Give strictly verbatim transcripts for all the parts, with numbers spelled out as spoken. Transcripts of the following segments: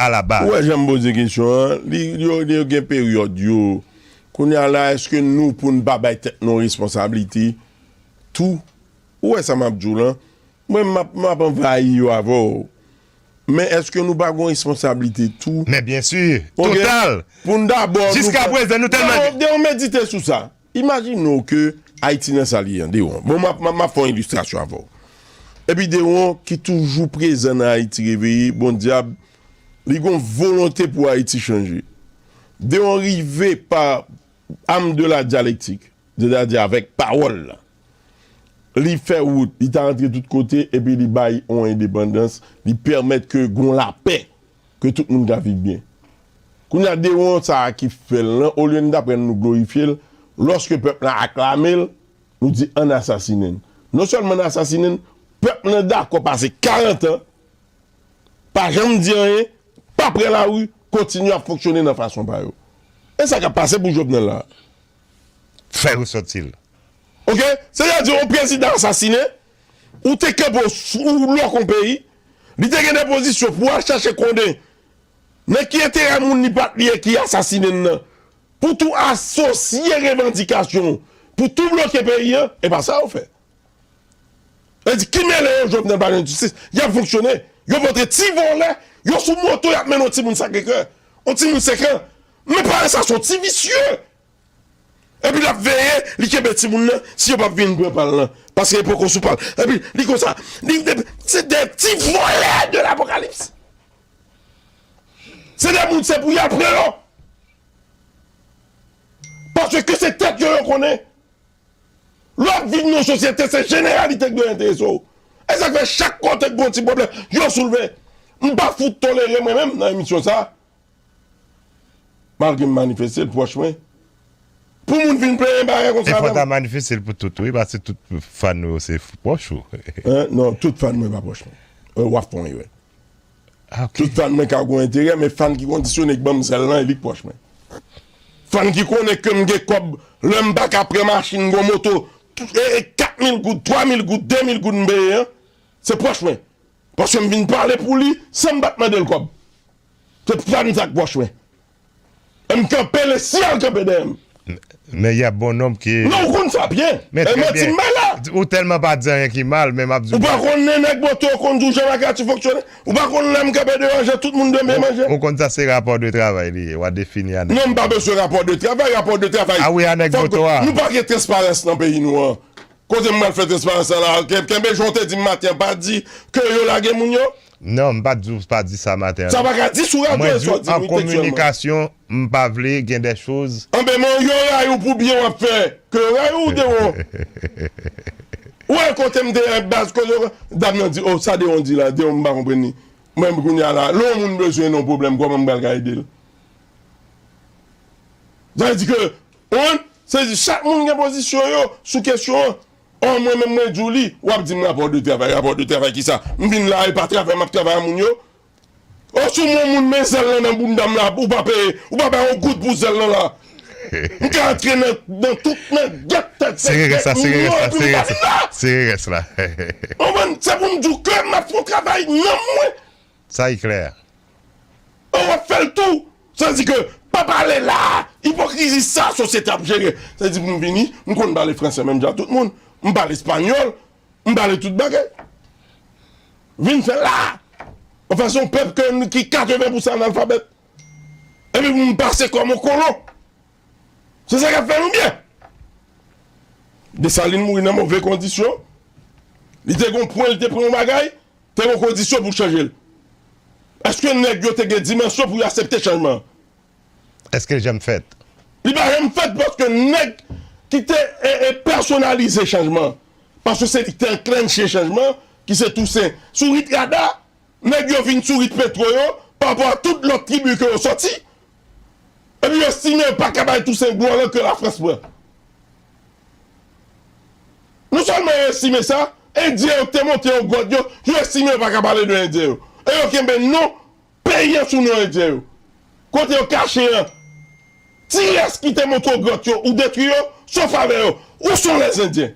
a la baz. Ou wè jan m poze kesyon an, li, yo, yo gen peryòd yo. Kounye a la, èske nou, pou n pa bay tèt nou responsablite tou? Ou wè sa m ap di w lan? Mwen, m ap, m ap anvayi yo avè w. Men èske nou pa gon responsablite tou? Men byen si, total. Pou n dabò, nou... Jiska prezan, nou tèlman... Dewo, dewo medite sou sa. Imajine w ke Ayiti nan sa li ye an, Dewon. Bon, m ap, m ap, m ap fè yon ilistrasyon avè w. Epi Dewon, ki toujou prezan nan Ayiti Reveye, bon dyab, li gon volonte pou Ayiti chanje. Dewon rive pa arme de la dialectique, sètadi avèk pawòl la. Li fè wout, li ta antre tout kote, epi li bay yon endepandans, li pèmèt ke gon lapè, ke tout moun ka viv byen. Kounye a, Dewon sa a ki fè l lan, olye n t aprann nou glorifye l, lòske pèp la aklame l, nou di ann asasinen l. Non sèlman n asasinen l, pèp lan dakò pase karant an, pa janm di anyen, pa pran lari, kontinye ap fonksyone nan fason pa yo. E sa k ap pase pou Jovenel la? Fè resòti l. Oke? Sètadi, yon prezidan asasinen, ou te kanpe, ou, ou lòk yon peyi, li te gen de pozisyon pou al chache konnen nan ki enterè moun li pa t li ye ki asasinen l nan, pou tou asosye revandikasyon, pou tou bloke peyi an, e pa sa yo fè. Yo di, ki mele yo, Jovenel pa jwenn jistis, y ap fonksyone. Yo montre ti vòlè, yo sou moto, y ap mennen yon timoun Sacré-Cœur. Yon timoun senk an. Men paran sa se yon ti visye. Epi l ap veye, li kenbe timoun nan, si yo p ap vin pran pa l lan. Paske yo poko sou pa l. Epi li konsa, li, li, se de ti vòlè de lapokalips. Se de moun, se pou y al pran yo. Paske se tèt yo yo konnen. Lè w ap viv nan yon sosyete, se jeneralite k dwe enterese w. E sa k fè chak kote k gon ti pwoblèm, yo soulve. M pa fout tolere mwen menm nan emisyon sa. Malgre m manifeste l pwòch mwen. Pou moun vin plenyen bagay konsa avè m. E fò w ta manifeste l pou tout, wi, paske tout fan ou yo se pwòch ou. Hein? Non, tout fan mwen pa pwòch mwen. Euh, w ap fè yon erè. Ah, ok. Tout fan mwen ka gon enterè, men fan ki kondisyone k ban m zèl lan, e li k pwòch mwen. Fan ki konnen ke m gen kòb, lè m pa ka pran machin, gon moto, e, e kat mil goud, twa mil goud, de mil goud m peye an, se pwòch mwen. Paske m vin pale pou li san m pa t mande l kòb. Se fan sa k pwòch mwen. E m kanpe, lesyèl kanpe dèyè m. Men y a bon nonb ki... Non, ou konn sa byen. Men e manti m bay la. Ou tèlman pa di anyen ki mal, men m ap di w. Ou pa konn nèg moto yo konn di w jan makati fonksyone. Ou pa konn lè m kanpe devan je tout moun dwe manje. Ou konn sa se rapò de travay li ye, w a defini a nèg. Non, m pa bezwen rapò de travay, rapò de travay. Ah wi, a nèg moto a. Nou pa gen transparans nan peyi nou an. Kote m pral fè transparans la la? Ken-, kenbe jan w te di m maten an, pa di ke yo lage moun yo? Non, m pa t di w pa di sa maten an. Sa pa ka di sou radyo e sa w di m tekstyèlman. Mwen di w an kominikasyon, m pa vle gen de choz. Anben, men yo rayi w pou byen w ap fè. Ke yo rayi w, Dewon. Ou wè kote m te ye baz kote dam nan di, oh, sa Dewon di la, Dewon m pa konprann li. Mwen menm kounye a la, lè yon moun bezwen nan yon pwoblèm, kòman m pral ka ede l? Sa vle di ke, ou konprann? Se di chak moun gen pozisyon yo sou kesyon an. Ò, mwen menm mwen di w li, w ap di m rapò de travay, rapò de travay kisa? M vin la e pa travay m ap travay a moun yo? Ò, si w men yon moun men zèl lan nan bounda m la, ou pa peye, ou pa bay yon goud pou zèl lan la. M ka antre nan, nan tout nan gèt tèt. Sere rès la, sere rès la, sere rès la. Sere rès la. Ou konprann? Se pou m di w ke m ap fè yon travay nanm mwen. Sa e klè. An w ap fè l tou. Sa di ke pa pale la. Ipokrizi sa sosyete ap jere. Sa di pou m vini, m konn pale franse menm jan ak tout moun. M pale espanyòl, m pale tout bagay. Vin fè la. Anfen, se yon pèp ke, ki katreven pousan analfabèt. Epi pou m pase kòm yon kolon. Se sa k ap fè nou byen. Desalin mouri nan move kondisyon. Li te gon pwen, li te pran yon bagay, te gon kondisyon pou chanje l. Èske nèg yo te gen dimansyon pou yo aksepte chanjman an? Èske l janm fèt? Li pa janm fèt paske nèg ki te, e, e, pèsonalize chanjman an, paske se li ki te anklenche chanjman an, ki se Tousen. Sou rit Rada, nèg yo vin sou rit Petwo yo, pa rapò a tout lòt tribi ke yo sòti. Epi yo estime yo pa ka bay Tousen glwa lan ke Lafrans pran. Non sèlman yo estime sa, Endyen yo ki te monte yo gwòt yo, yo estime yo pa ka pale de Endyen yo. E yo kenbe non peyi an sou non Endyen yo. Kote yo kache an, ti rès ki te monte yo gwòt yo, ou detwi yo, sof avè yo. Où sont les Indiens?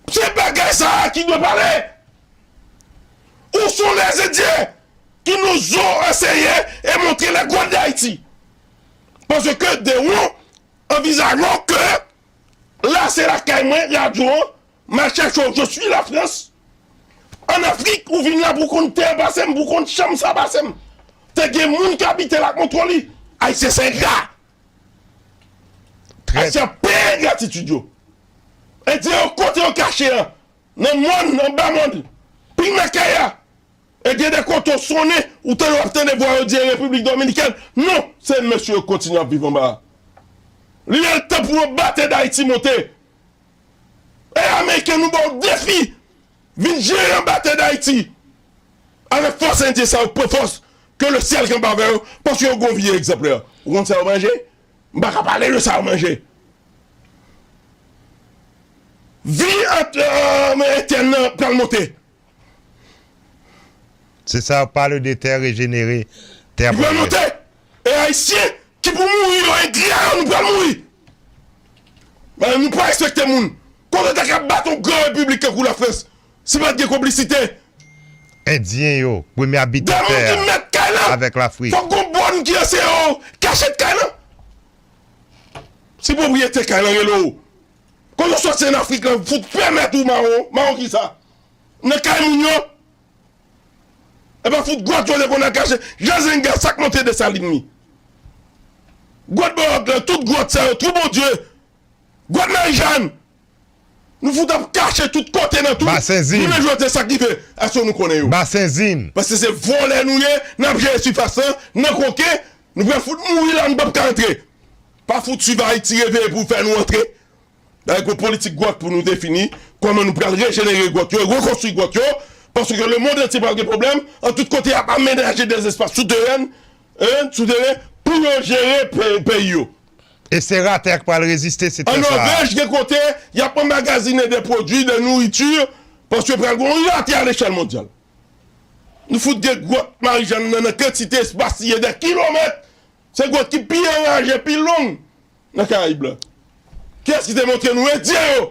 Se bagay sa a ki dwe pale. Où sont les Indiens? qui nous ont enseigné et montré les grottes d'Haïti. Parce que Deron envisageons que là, c'est la kay mwen, radio, ma chèche, je suis la France. An Afrik, ou vin la pou konn tè pase m, pou konn chanm sa pase m. Te gen moun ki abite la ak montre li. Ayisyen se engra. Ayisyen peye gratitid yo. Endyen yo kote yo kache an, nan mòn, anba mòn, pik nan kay la. E gen de kote w sonnen, ou tande w ap tande vwa yo di Repiblik Dominikèn. Non, se mesye yo kontinye ap viv anba a. Li lè l tan pou yon batè Dayiti monte. E Ameriken nou ba w defi, vin jere yon batè Dayiti. Avèk fòs endyen sa yo, pran fòs ke le syèl kanpe avè yo, paske yo gon vye egzanplè. Ou konn sa yo manje? M pa ka pale de sa yo manje. Vi ant, euh, entèn nan pral monte. Se sa yo pale de tè rejenere, tè Li pral monte. E Ayisyen ki pou mouri yo engra yo, nou pral mouri. Men nou pa respekte moun. Kote w ta ka bat yon gran repiblik tankou Lafrans si pa t gen konplisite? Endyen yo, premye abitantè a avèk Lafrik. Fòk gon bòn ki anseye yo kachèt kay lan. Si pwopriyetè kay lan rele w, kote w sòti an Afrik lan, fout pèmèt ou mawon, mawon kisa? Nan kay moun yo? Epa fout gwòt yo te konn al kache. Jan Zenga, sa k monte Desalin li. Gwòt Bòwòk lan, tout gwòt sa yo, Twou Bondye, gwòt Marijàn. Nou fout ap kache tout kote nan tout. Basen Zim. Jounen jodi a sa k rive, èske nou konnen yo? Basen Zim. Paske se vòlè nou ye, n ap jere sifas lan, nan koke, nou pral fout mouri la, nou p ap ka antre. Pa fout swiv Ayiti reveye pou fè nou antre. Avèk yon politik gwòt pou nou defini kòman nou pral rejenere gwòt yo, rekonstwi gwòt yo, paske lemonn antye pral gen pwoblèm, an tout kote y ap amenaje de espas souterèn, en, souteren, pou yo jere pe- peyi yo. E se ratè k pral reziste, se tè sa a. An Nòvèj, gen kote, y ap anmagazinen de pwodui, de nouriti, paske pral gen yon ratè alechèl mondyal. Nou fout gen gwòt Marijàn nan, nan kantite espas li ye, de kilomèt. Se gwòt ki pi anraje, pi long nan Karayib la. Kiyès ki te montre nou? Endyen yo.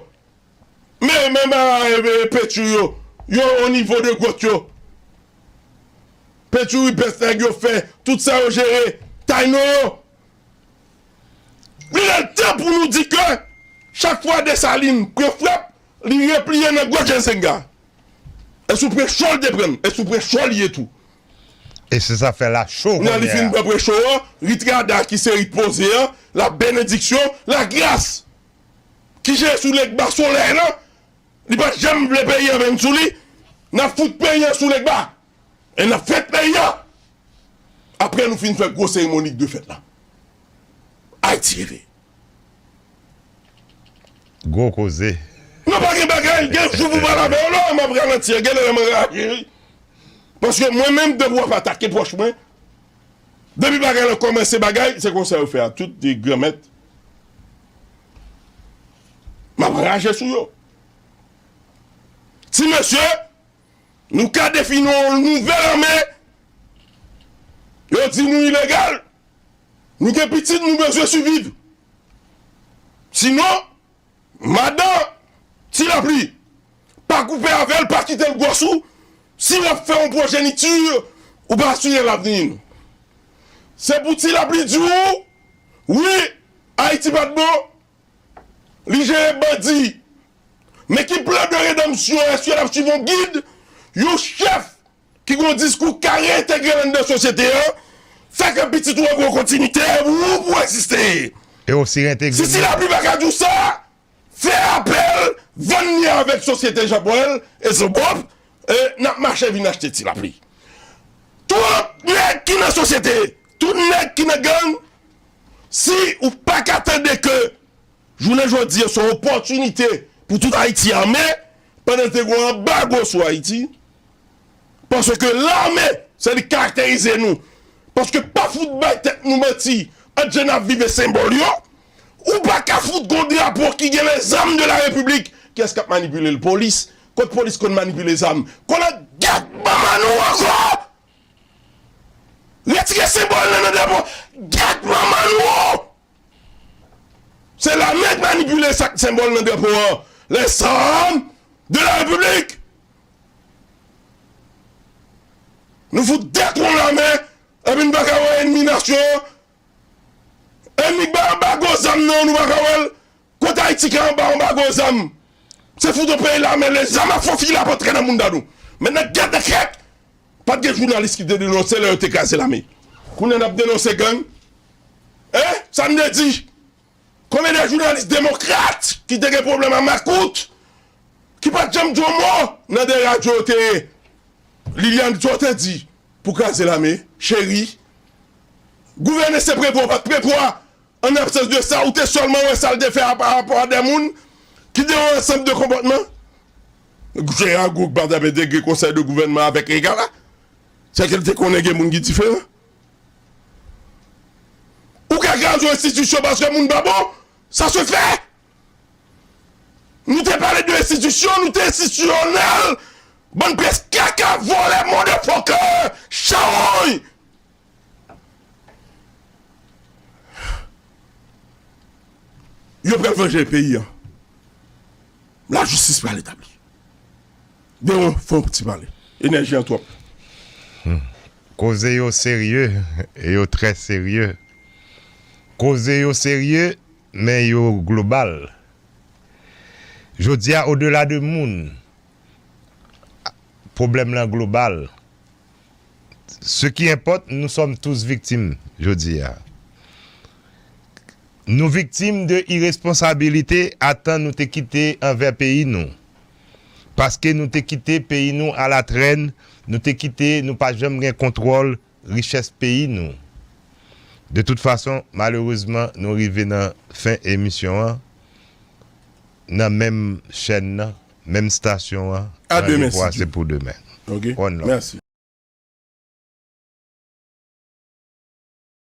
Men, men, men, e, e, penti yo. Yo, o nivo de gwòt yo. Penti ripès nèg yo fè, tout sa yo jere. Tayno yo. Li lè tan pou nou di ke chak fwa Desalin pran frap, li repliye nan gwòt Jan Zenga. E sou Precho l te pran l, e sou Precho l ye tou. E se sa fè la cho kounye a. Kounye a li fin pran Precho an, rit Rada ki se rit poze an, la benediksyon, la gras ki jere sou Legba solèy lan, li pa t janm vle peyi an vin sou li, n ap fout peyi an sou Legba. E n ap fèt peyi an. Apre nou fin fè gwo seremoni de fèt la. Ayiti reve. Gwo koze. Non, pa gen bagay, gen jou pou pale avè yo non, m ap ralanti, gen lè m raje wi. Paske mwen menm depi w ap atake pwòch mwen, depi bagay lan kòmanse bagay, se konsa yo fè a tout de granmèt. M ap raje sou yo. Ti mesye, nou ka defini yon nouvèl ame. Yo di nou ilegal. Nou gen pitit, nou bezwen siviv. Sinon, madan Ti Lapli, pa koupe avè l, pa kite l gwòs ou. Si w ap fè yon pwojeniti, ou pa asire lavni nou. Se pou Ti Lapli di w, wi, Ayiti pa t bon, li jere bandi. Men ki plan de redanmsyon? Èske l ap swiv yon gid, yon chèf ki gen yon diskou ka reyentegre l anndan sosyete an, fè ke pitit ou an gen yon kontinite pou ou pou egziste? E osi reyentegre l. Si Ti Lapli pa ka di w sa, fè apèl, vann li avèk sosyete Jean Paul e Zobop, e n ap mache vin achte Ti Lapli. Tout nèg ki nan sosyete, tout nèg ki nan gang, si ou pa ka tande ke jounen jodi a se yon opòtinite pou tout Ayiti ame, pandan te gen yon anbago sou Ayiti, paske lame se li karakterize nou, paske pa fout bay tèt nou manti ant jan n ap viv e senbòl yo, ou pa ka fout gon drapo ki gen les armes de la République. Kiyès k ap manipile l? Polis. Kot polis konn manipile zam? Konnen gèt manman nou ankò! Retire senbòl nan nan drapo. Gèt manman nou! Se lame k manipile sa k senbòl nan drapo an. Les armes de la République. Nou fout detwon lame, epi nou pa ka wè ènmi nasyon an. Ènmi k bay anbago zam nan, nou pa ka wè l. Kot Ayiti ka anba anbago zam? Se fout yon peyi lame, lezam ap fè fil ap antre nan mounda nou. Mentnan, gade kèk! Pa t gen jounalis ki te denonse lè yo te kraze lame. Kounye a n ap denonse gang. Hein? Sa n te di? Konbyen de jounalis demokrat ki te gen pwoblèm ak makout, ki pa t janm di yon mo nan de radyo yo te ye? Liliane, sa w te di pou kraze lame, cheri? Gouvènè se prevwa, w pa t prevwa. An absans de sa, ou te sèlman wè sa l te fè a pa rapò a de moun ki te yon ansanm de konpòtman. Jean Gourgue pa t ap entegre konsèy de gouvènman avèk egala. Sèke l te konnen gen moun ki diferan. Ou ka kraze yon enstitisyon paske moun pa bon. Sa se fè. Nou te pale de enstitisyon, nou te enstitisyonèl. Bann pyès kaka, vòlè, motherfucker, chawony. Yo pral vanje peyi an. Lajistis pral etabli. Deron, fè yon ti pale. Enèji an twòp. Koze yo serye, e yo trè serye. Koze yo serye, men yo global. Jodi a, odela de moun, pwoblèm lan global. Ce qui importe, nous sommes tous victimes, jodi a. Nou viktim de iresponsabilite a tan nou te kite anvè peyi nou. Paske nou te kite peyi nou alatrèn, nou te kite, nou pa janm gen kontwòl richès peyi nou. De tout fason, malerezman, nou rive nan fen emisyon an, nan menm chèn nan, menm stasyon an. A demen, si Randevwa Dye se pou demen. Ok. One love. Mèsi.